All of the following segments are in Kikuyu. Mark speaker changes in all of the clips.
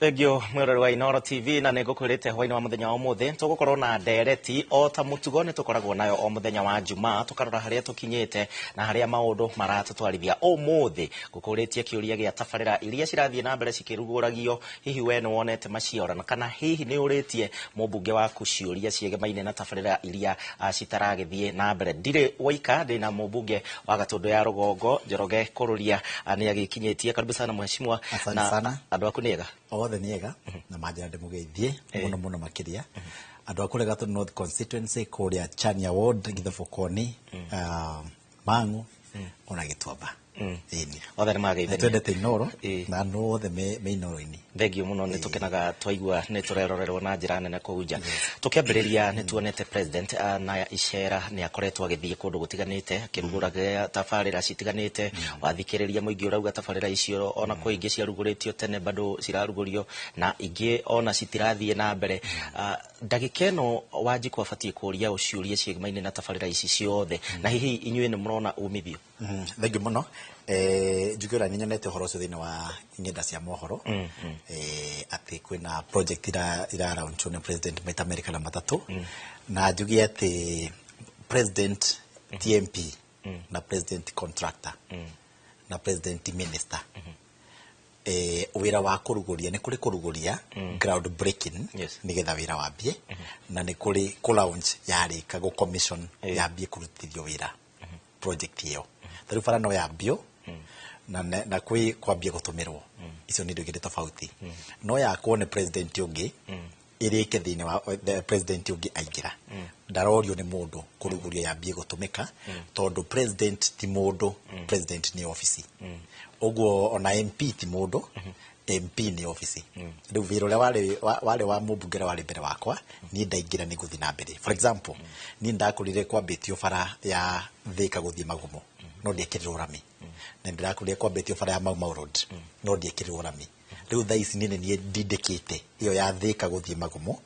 Speaker 1: Thengio mwirori wa Inooro TV, na nĩ ngũkwĩrĩte hwainĩ wa mũthenya wa ũmũthĩ tũgũkorwo na ndereti. O ta mũtugo nĩ tũkoragwo nayo o mũthenya wa Jumaa, tũkarora harĩa tũkinyĩte na harĩa maũndũ maratũtwarithia. Ũmũthĩ ngũkũrĩtie kĩũria gĩa tabarĩra iria cirathiĩ na mbere cikĩrugũragio. Hihi we nĩ wonete maciaro, na kana hihi nĩ ũrĩtie mũmbunge waku ciũria ciegemaine na tabarĩra iria citaragĩthiĩ na mbere? Ndirĩ woika, ndĩ na mũmbunge wa Gatũndũ ya Rũgongo, Njoroge Kũrũria, nĩ agĩkinyĩtie. Karibu sana, mheshimiwa.
Speaker 2: Asante
Speaker 1: na
Speaker 2: sana.
Speaker 1: Andũ aku nĩ ega?
Speaker 2: Othe nĩ ega, na manjĩra ndĩmũgeithie mũno mũno makĩria andũ a kũrĩa Gatũndũ North Constituency, kũrĩa Chania Ward, Githobokoni, Mang'u ona Gĩtuamba. Ĩni.
Speaker 1: Othe nĩ mageithania.
Speaker 2: Twendete Inooro na andũ othe me Inooro-inĩ.
Speaker 1: Thengio mũno, nĩ tũkenaga twaigua nĩ tũrerorerwo na njĩra nene kũu nja. Tũkĩambĩrĩria, nĩ tuonete president na icera nĩ akoretwo agĩthiĩ kũndũ gũtiganĩte akĩrugũraga tabarĩra citiganĩte. Wathikĩrĩria mũingĩ ũrauga tabarĩra icio ona kwĩ ingĩ ciarugũrĩtio tene bado cirarugũrio, na ingĩ ona citirathiĩ na mbere. Ndagĩka ĩno Wanjikũ abatiĩ kũria ciũria ciĩmaine na tabarĩra ici ciothe, na hihi inyuĩ nĩ mũrona umithio?
Speaker 2: Thengiũ mũno. Njuge ũrĩa nĩnyonete ũhoro ũcio thĩinĩ wa ng'enda cia mohoro, atĩ kwĩna project ira launchwo nĩ president maita merĩ kana matatũ, na njuge atĩ president ti MP, na president contractor, na president ti minister. Wĩra wa kũrugũria, nĩ kũrĩ kũrugũria, ground breaking, nĩgetha wĩra wambie, na nĩ kũrĩ kũ launch yarĩka gũ commission, yambie kũrutithio wĩra project ĩyo. Ta rĩu bara no yambio na kwĩ kwambia gũtũmĩrwo, icio nĩ indo igĩrĩ tofauti. No yakwo nĩ president ũngĩ ĩrĩke thĩinĩ wa the president ũngĩ aingĩra, ndarorio nĩ mũndũ kũrugũria yambie gũtũmĩka, tondũ president ti mũndũ, president nĩ obici. Ũguo ona MP ti mũndũ, MP nĩ obici. Rĩu wĩra ũrĩa warĩ wa mũmbunge ũrĩa warĩ mbere wakwa, niĩ ndaingĩra nĩ ngũthiĩ na mbere. For example, niĩ ndakũrire kwambĩtio bara ya Thĩka gũthiĩ Magumo, no ndiekĩrirwo rami, na ndĩrakũrire kwambĩtio bara ya Mau Mau Road, no ndiekĩrirwo rami. Rĩu thaa ici niĩ ndindĩkĩte ĩyo ya Thĩka gũthiĩ Magumo,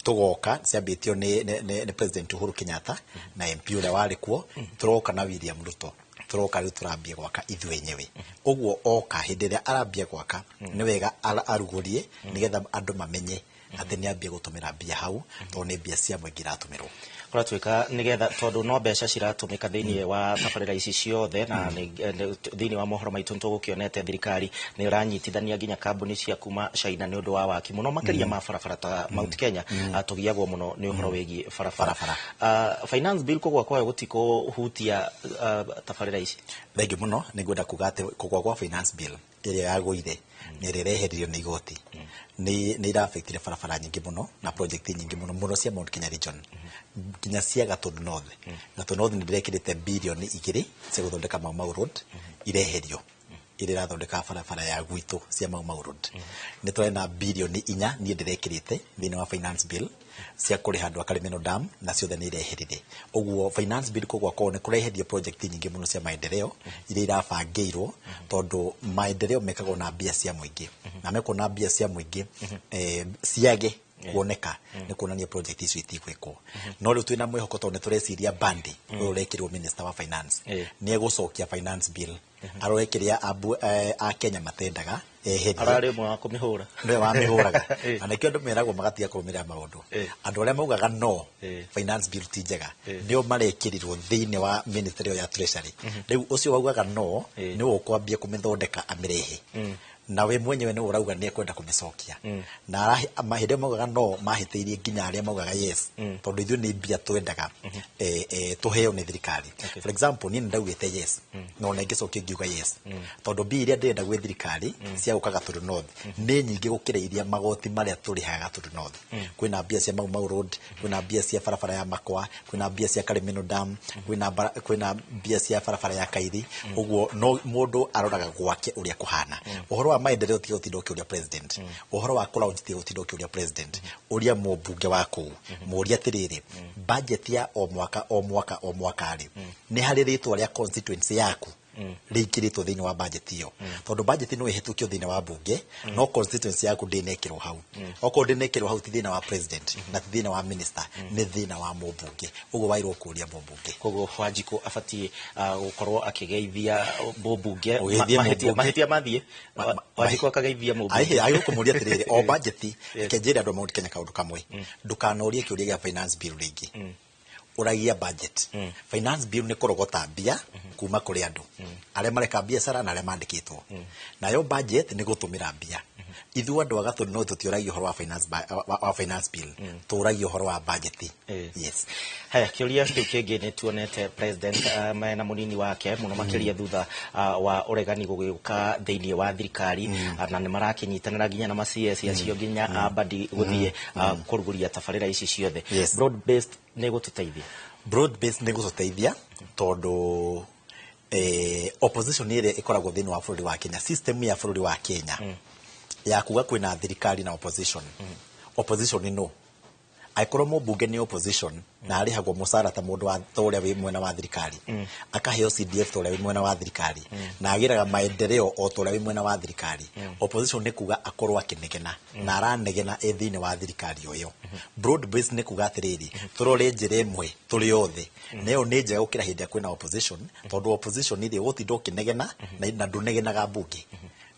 Speaker 2: tũgoka ciambĩtio nĩ President Uhuru Kenyatta na MP ũrĩa warĩ kuo, tũroka na William Ruto, tũroka rĩu tũrambia gwaka ithuĩ enyewe. Ũguo oka hĩndĩ ĩrĩa arambia gwaka, nĩ wega arugũrie nĩgetha andũ mamenye atĩ nĩ ambia gũtũmĩra mbia hau, tondũ nĩ mbia cia mũingĩ iratũmĩrwo.
Speaker 1: Kũratuĩka nĩgetha, tondũ no mbeca ciratũmĩka thĩinĩ wa tabarĩra ici ciothe, na thĩinĩ wa mohoro maitũ nĩtũgũkĩonete thirikari nĩ ĩranyitithania nginya kambuni cia kuma China nĩ ũndũ wa waki mũno makĩria ma barabara ta Mount Kenya. Tũgiagwo mũno nĩ ũhoro wĩgiĩ barabara.
Speaker 2: Barabara.
Speaker 1: Finance bill kũgwa kwayo gũtikũhutia tabarĩra ici?
Speaker 2: Thengiũ mũno. Nĩ ngwenda kuga atĩ kũgwa kwa finance bill ĩrĩa yagũire na ĩrĩa ĩreheririo nĩ igoti nĩ ĩraffectire barabara nyingĩ mũno na project nyingĩ mũno mũno cia Mount Kenya region, nginya cia Gatũndũ North. Gatũndũ North nĩ ndĩrekĩrĩte birioni 2 cia gũthondeka Mau Mau Road, ireherio ĩrĩa ĩrathondeka barabara ya gwitũ cia Mau Mau Road. Nĩ tũrena birioni 4 niĩ ndĩrekĩrĩte thĩinĩ wa finance bill cia kũrĩha andũ a Karimeno Dam, na ciothe nĩ ireherire. Ũguo finance bill kũgwa kwao nĩ kũreheria project nyingĩ mũno cia maendeleo iria irabangĩirwo, tondũ maendeleo mekagwo na mbia cia mũingĩ, na mekwo na mbia cia mũingĩ, ciage kuoneka nĩ kuonania project icio itigwĩkwo. No rĩu twĩna mwĩhoko, tondũ nĩ tũreciria Bandi ũyũ ũrekĩrwo minister wa finance nĩ egũcokia finance bill, arore kĩrĩa a Kenya matendaga eherie.
Speaker 1: Ararĩ ũmwe wa kũmĩhũra.
Speaker 2: Nĩwe wamĩhũraga, na nĩkĩo andũ meragwo magatiga kũrũmĩrĩra maũndũ. Andũ arĩa maugaga no finance bill ti njega nĩo marekĩrirwo thĩinĩ wa ministry ĩyo ya treasury. Rĩu ũcio waugaga no nĩwe ũkwambia kũmĩthondeka amĩrehe, na we mwenyewe nĩwe ũrauga nĩ ekwenda kũmĩcokia, na hĩndĩ ĩyo maugaga no mahĩtĩirie nginya arĩa maugaga yes, tondũ ithuĩ nĩ mbia twendaga tũheo nĩ thirikari. For example, niĩ nĩ ndaugĩte yes, no ona ingĩcokia ngiuga yes, tondũ mbia iria ndĩrenda gwĩ thirikari cia gũka Gatũndũ North nĩ nyingĩ gũkĩra iria magoti marĩa tũrĩhaga Gatũndũ North. Kwĩna mbia cia Mau Mau Road, kwĩna mbia cia barabara ya Makwa, kwĩna mbia cia Karimeno Dam, kwĩna mbia cia barabara ya Kairi. Ũguo no mũndũ aroraga gwake ũrĩa kũhana. Ũhoro wa maendeleo tiga gũtinda ũkĩũria president, ũhoro wa kũ-launch tiga gũtinda ũkĩũria president, ũria mũmbunge wa kũu, mũũrie atĩrĩrĩ, budget ya o mwaka o mwaka o mwaka rĩ, nĩ harĩ rĩtwa rĩa constituency yaku. Rĩingĩrĩtwo thĩinĩ wa budget ĩyo, tondũ budget no ĩhĩtũkio thĩinĩ wa bunge, no constituency yaku ndĩnekĩrwo hau. Okorwo ndĩnekĩrwo hau, ti thĩna wa president na ti thĩna wa minister, nĩ thĩna wa mũmbunge. Ũguo wairwo kũria mũmbunge.
Speaker 1: Koguo Wanjikũ abatiĩ gũkorwo akĩgeithia mũmbunge.
Speaker 2: Ũgeithie
Speaker 1: mahĩtia
Speaker 2: mũmbunge.
Speaker 1: Mahĩtia mathiĩ, Wanjikũ akageithia mũmbunge.
Speaker 2: Aihe kũmũria atĩrĩrĩ, o budget, reke njĩre andũ a Mount Kenya kaũndũ kamwe: ndũkanorie kĩũria gĩa finance bill rĩngĩ. Ũragia budget. Finance bill nĩ kũrogota mbia kuma kũrĩ andũ arĩa mareka biacara na arĩa mandĩkĩtwo. Nayo budget nĩ gũtũmĩra mbia. Ithuĩ andũ a Gatũndũ no tũtiũragia ũhoro wa finance, wa finance bill, tũragia ũhoro wa budget. Yes.
Speaker 1: Haya, kĩũria kĩu kĩngĩ, nĩ tuonete president mena mũnini wake mũno makĩria thutha wa ũregani gũgĩũka thĩinĩ wa thirikari, na nĩ marakĩnyitanĩra nginya na ma CS acio, nginya Mbadi gũthiĩ kũrugũria tabarĩra ici ciothe. Broad based nĩ gũtũteithia?
Speaker 2: Broad based nĩ gũtũteithia tondũ opposition ĩrĩa ĩkoragwo thĩinĩ wa bũrũri wa Kenya, system ya bũrũri wa Kenya ya kuga kwĩna thirikari na opposition, opposition nĩ no angĩkorwo mũmbunge nĩ opposition na arĩhagwo mũcara ta mũndũ wa ta ũrĩa wĩ mwena wa thirikari, akaheo CDF ta ũrĩa wĩ mwena wa thirikari, na agĩraga maendeleo o ta ũrĩa wĩ mwena wa thirikari, opposition nĩ kuga akorwo akĩnegena na aranegena e thĩinĩ wa thirikari o ĩyo. Broad based nĩ kuga atĩrĩrĩ, tũrore njĩra ĩmwe tũrĩ othe, na ĩyo nĩ njega gũkĩra hĩndĩ ĩrĩa kwĩna opposition, tondũ opposition rĩ, ũgũtinda ũkĩnegena na ndũnegenaga mbunge,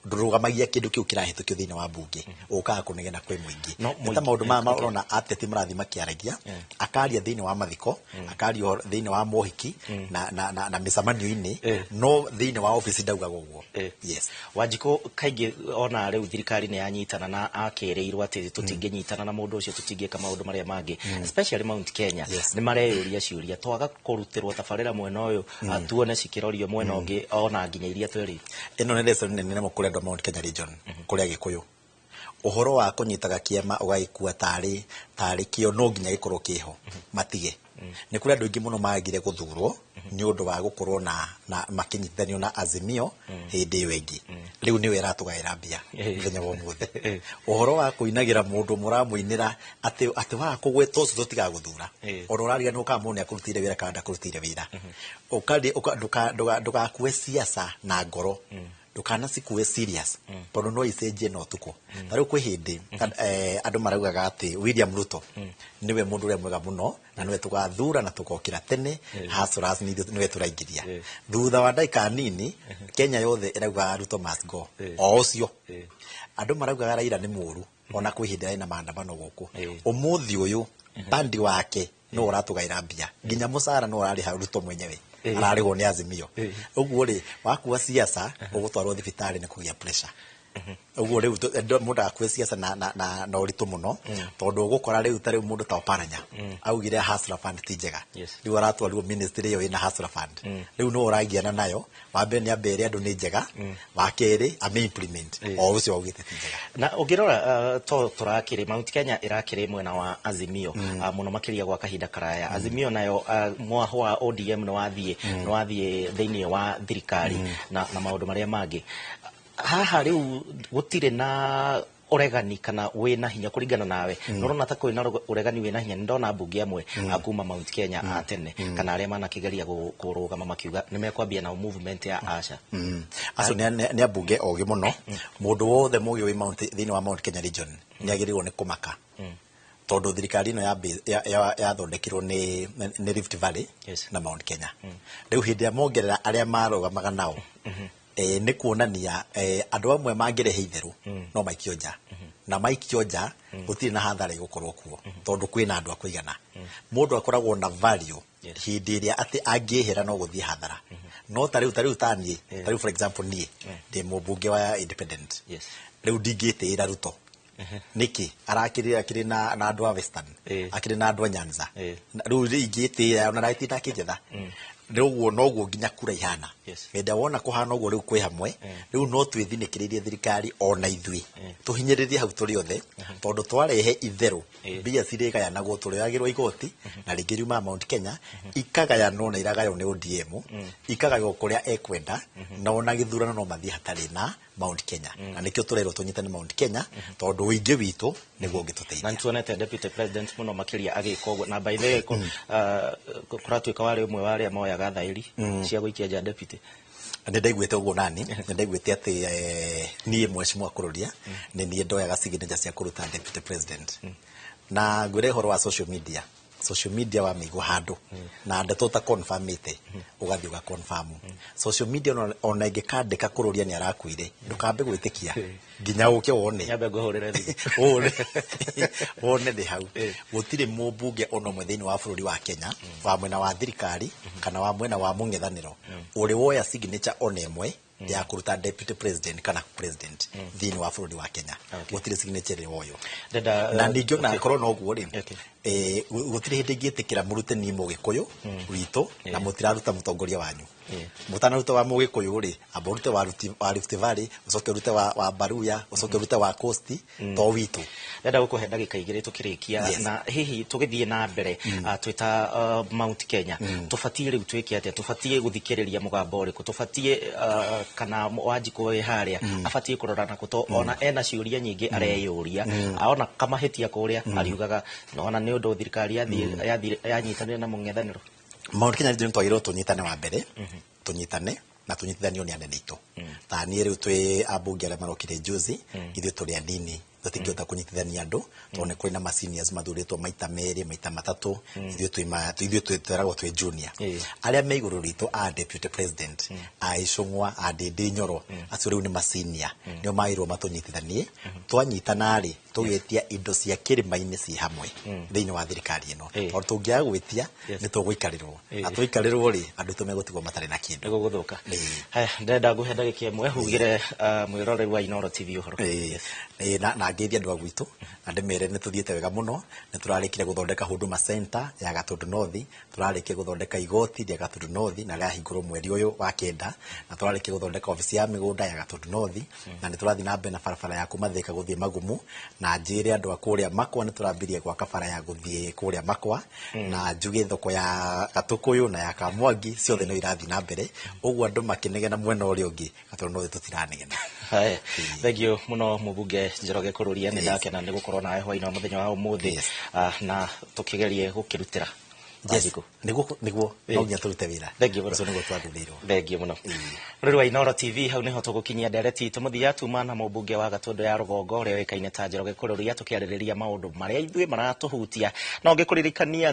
Speaker 2: ndũrũgamagia kĩndũ kĩu kĩrahĩtũkio thĩinĩ wa mbunge, ũkaga kũnegena kwĩ mũingĩ.
Speaker 1: No,
Speaker 2: Nĩ ta maũndũ maya ũrona ateti marathiĩ makĩaragia, akaria thĩinĩ wa mathiko, akaria ũhoro thĩinĩ wa mohiki na mĩcemanio-inĩ, no thĩinĩ wa ofici ndaugaga ũguo. Yes.
Speaker 1: Wanjikũ kaingĩ ona rĩu thirikari nĩ yanyitana na akĩrĩirwo atĩ tũtingĩnyitana na mũndũ ũcio, tũtingĩka maũndũ marĩa mangĩ, especially Mount Kenya. Nĩ mareyũria ciũria, twaga kũrutĩrwo tabarĩra mwena ũyũ, tuone cikĩrorio mwena ũngĩ, ona nginya iria twerĩirwo.
Speaker 2: Ĩno nĩ lesson nene mũno kũrĩ andũ a Mount Kenya region, kũrĩ Agĩkũyũ. Ũhoro wa kũnyitaga kĩama ũgagĩkua tarĩ kĩo no nginya gĩkorwo kĩho, matige. Nĩ kũrĩ andũ aingĩ mũno magire gũthurwo nĩ ũndũ wa gũkorwo na makĩnyitithanio na Azimio hĩndĩ ĩyo ĩngĩ. Rĩu nĩwe ĩratũgaĩra mbia mũthenya wa ũmũthĩ. Ũhoro wa kũinagĩra mũndũ mũramũinĩra atĩ waga kũgweta ũcio tũtigagũthura, ona ũrariganĩrwo kana mũndũ nĩakũrutĩire wĩra kana ndakũrutĩire wĩra. Ndũgakue siasa na ngoro, ndũkanacikue serious, tondũ no icenjie na ũtukũ. Ta rĩu kwĩ hĩndĩ andũ maraugaga atĩ William Ruto nĩwe mũndũ ũrĩa mwega mũno na nĩwe tũgathura na tũgokĩra tene, hustlers nĩ ithuĩ nĩwe tũraingĩria. Thutha wa ndagĩka nini, Kenya yothe ĩraugaga Ruto must go. O ũcio andũ maraugaga Raila nĩ mũru, ona kwĩ hĩndĩ arĩ na maandamano gũkũ. Ũmũthĩ ũyũ bandi wake no ũratũgaĩra mbia, nginya mũcara no ũrarĩha Ruto mwenyewe, ararĩhwo nĩ Azimio. Ũguo rĩ, wakua siasa ũgũtwarwo thibitarĩ nĩ kũgĩa pressure. Ũguo rĩu mũndũ akue siasa na ũritũ mũno, tondũ ũgũkora rĩu ta rĩu mũndũ ta Oparanya augire Hustler Fund ti njega. Rĩu aratwarirwo ministry ĩyo ĩna Hustler Fund. Rĩu no ũragiana nayo. Wa mbere nĩ ambe ere andũ nĩ njega, wa kerĩ ame implement o ũcio augĩte ti njega.
Speaker 1: Na ũngĩrora, to tũrakĩrĩ Mount Kenya ĩrakĩrĩ mwena wa Azimio mũno makĩria gwa kahinda karaya. Azimio nayo, mwaho wa ODM nĩ wathiĩ thĩinĩ wa thirikari na maũndũ marĩa mangĩ haha. Rĩu gũtirĩ na ũregani kana wĩna hinya. Kũringana nawe, nĩũrona ta kwĩna ũregani wĩna hinya? Nĩ ndona mbunge amwe a kuma Mount Kenya a tene kana arĩa manakĩgeria kũrũgama makiuga nĩ mekwambia na movement ya Asha.
Speaker 2: Acio nĩ ambunge ogĩ mũno. Mũndũ wothe mũgĩ wĩ thĩinĩ wa Mount Kenya region nĩ agĩrĩirwo nĩ kũmaka, tondũ thirikari ĩno yathondekirwo nĩ Rift Valley na Mount Kenya. Rĩu hĩndĩ ĩrĩa mongerera arĩa marũgamaga nao, nĩ kuonania andũ amwe mangĩrehe itherũ no maikio nja, na maikio nja gũtirĩ na hathara ĩgũkorwo kuo, tondũ kwĩna andũ a kũigana. Mũndũ akoragwo na value hĩndĩ ĩrĩa atĩ angĩehera no gũthiĩ hathara. No ta rĩu ta niĩ, ta rĩu for example niĩ ndĩ mũmbunge wa independent. Rĩu ndingĩtĩĩra Ruto nĩkĩ arakĩrĩ akĩrĩ na andũ a Western, akĩrĩ na andũ a Nyanza. Rĩu ingĩtĩĩra ona ragĩtinda akĩnjetha. Rĩu ũguo noguo nginya kura ihana. Hĩndĩ ĩrĩa wona kũhana ũguo, rĩu kwĩ hamwe, rĩu no twĩthinĩkĩrĩrie thirikari ona ithuĩ tũhinyĩrĩrie hau tũrĩ othe, tondũ twarehe itherũ, mbia cirĩgayanagwo, tũrĩoyagĩrwo igoti na rĩngĩ riumaga Mount Kenya, ikagayanwo na iragaywo nĩ ODM, ikagaywo kũrĩa ekwenda, na ona gĩthurano no mathiĩ hatarĩ na Mount Kenya. Na nĩkĩo tũrerwo tũnyitane Mount Kenya, tondũ ũingĩ witũ nĩguo ũngĩtũteithia.
Speaker 1: Na nĩtuonete deputy president mũno makĩria agĩka ũguo, na by the way kũratuĩka warĩ ũmwe wa arĩa moyaga thaĩri cia gũikia nja deputy.
Speaker 2: Nĩ ndaiguĩte ũguo nani, nĩ ndaiguĩte atĩ niĩ mheshimiwa Kururia nĩ niĩ ndoyaga signature cia kũruta deputy president. Na ngwĩre ũhoro wa social media, social media wamĩigua handũ na ndeto ũta confirmĩte, ũgathiĩ ũga confirm. Social media ona ĩngĩkandĩka Kururia nĩ arakuire, ndũkambe gwĩtĩkia nginya ũke wone.
Speaker 1: Nyambe ngũhũrĩre thimũ.
Speaker 2: Wone nĩ hau. Gũtirĩ mũmbunge ona ũmwe thĩinĩ wa bũrũri wa Kenya, wa mwena wa thirikari kana wa mwena wa mũng'ethanĩro, ũrĩ woya signature ona ĩmwe ya kũruta deputy president kana president thĩinĩ wa bũrũri wa Kenya. Gũtirĩ signature ĩrĩ woywo.
Speaker 1: Ndenda
Speaker 2: Na ningĩ ona korwo no ũguo rĩ, gũtirĩ hĩndĩ ingĩtĩkĩra mũrute niĩ Mũgĩkũyũ witũ na mũtiraruta mũtongoria wanyu. Mũtanaruta wa Mũgĩkũyũ rĩ, amba ũrute wa Rift Valley, ũcoke ũrute wa Baruya, ũcoke ũrute wa Coast, to witũ.
Speaker 1: Ndenda gũkũhe ndagĩka 2 tũkĩrĩkia. Na hihi tũgĩthiĩ na mbere, twĩta Mount Kenya, tũbatiĩ rĩu twĩke atĩa? Tũbatiĩ gũthikĩrĩria mũgambo ũrĩkũ? Tũbatiĩ kana Wanjikũ wĩ harĩa abatiĩ kũrora na kũto ona ena ciũria nyingĩ areyũria, ona kamahĩtia kũrĩa ariugaga nona nĩ ũndũ thirikari yanyitanĩire na mũng'ethanĩro.
Speaker 2: Mount Kenya nĩ twagĩrĩirwo tũnyitane wa mbere, tũnyitane na tũnyitithanio nĩ anene aitũ. Ta niĩ rĩu twĩ ambunge arĩa marokire juzi, ithuĩ tũrĩ anini, tũtingĩhota kũnyitithania andũ tondũ nĩ kũrĩ na ma seniors mathurĩtwo maita merĩ, maita matatũ, ithuĩ ithuĩ twĩragwo twĩ junior. Arĩa me igũrũ ritũ a deputy president, a Icũng'wa, a Ndĩndĩ Nyoro, acio rĩu nĩ ma senior, nĩo magĩrĩirwo matũnyitithanie. Twanyitana rĩ, tũgĩtia indo cia kĩrĩma-inĩ ci hamwe thĩinĩ wa thirikari ĩno, tondũ tũngĩaga gwĩtia nĩ tũgũikarĩrwo, na tũikarĩrwo rĩ, andũ aitũ megũtigwo matarĩ na kĩndũ.
Speaker 1: Nĩ gũgũthũka. Haya, ndĩrenda ngũhe ndagĩka 1 hugĩre mwĩroreri wa Inooro TV ũhoro.
Speaker 2: Na ngeithie andũ a gwitũ na ndĩmere nĩ tũthiĩte wega mũno, nĩ tũrarĩkire gũthondeka Huduma Center ya Gatundu North, tũrarĩkia gũthondeka igoti rĩa Gatundu North na rĩrahingũrwo mweri ũyũ wa 9, na tũrarĩkia gũthondeka obici ya mĩgũnda ya Gatundu North, na nĩ tũrathiĩ na mbere na barabara ya kuma Thika gũthiĩ Magumu, na njĩre andũ a kũrĩa Makwa nĩ tũrambirie gwaka bara ya gũthiĩ kũrĩa Makwa, na njuge thoko ya Gatũkũyũ na ya Kamwangi ciothe no irathiĩ na mbere, ũguo andũ makĩnegena mwena ũrĩa ũngĩ, Gatundu North tũtiranegena.
Speaker 1: Haya, thank you mũno mũmbunge Njoroge Kururia, nĩ ndakena nĩ gũkorwo nawe hwainĩ wa mũthenya wa ũmũthĩ, na tũkĩgerie gũkĩrutĩra Wanjikũ.
Speaker 2: Nĩguo no nginya tũrute wĩra.
Speaker 1: Thank you mũno.
Speaker 2: Ũcio nĩguo twathurĩirwo.
Speaker 1: Thank you mũno. Rũrĩ wa Inooro TV, hau nĩho tũgũkinyia ndereti itũ mũthia tuma na mũmbunge wa Gatũndũ ya Rũgongo ũrĩa ũĩkaine ta Njoroge Kururia, tũkĩarĩrĩria maũndũ marĩa ithuĩ maratũhutia. No ngĩkũririkania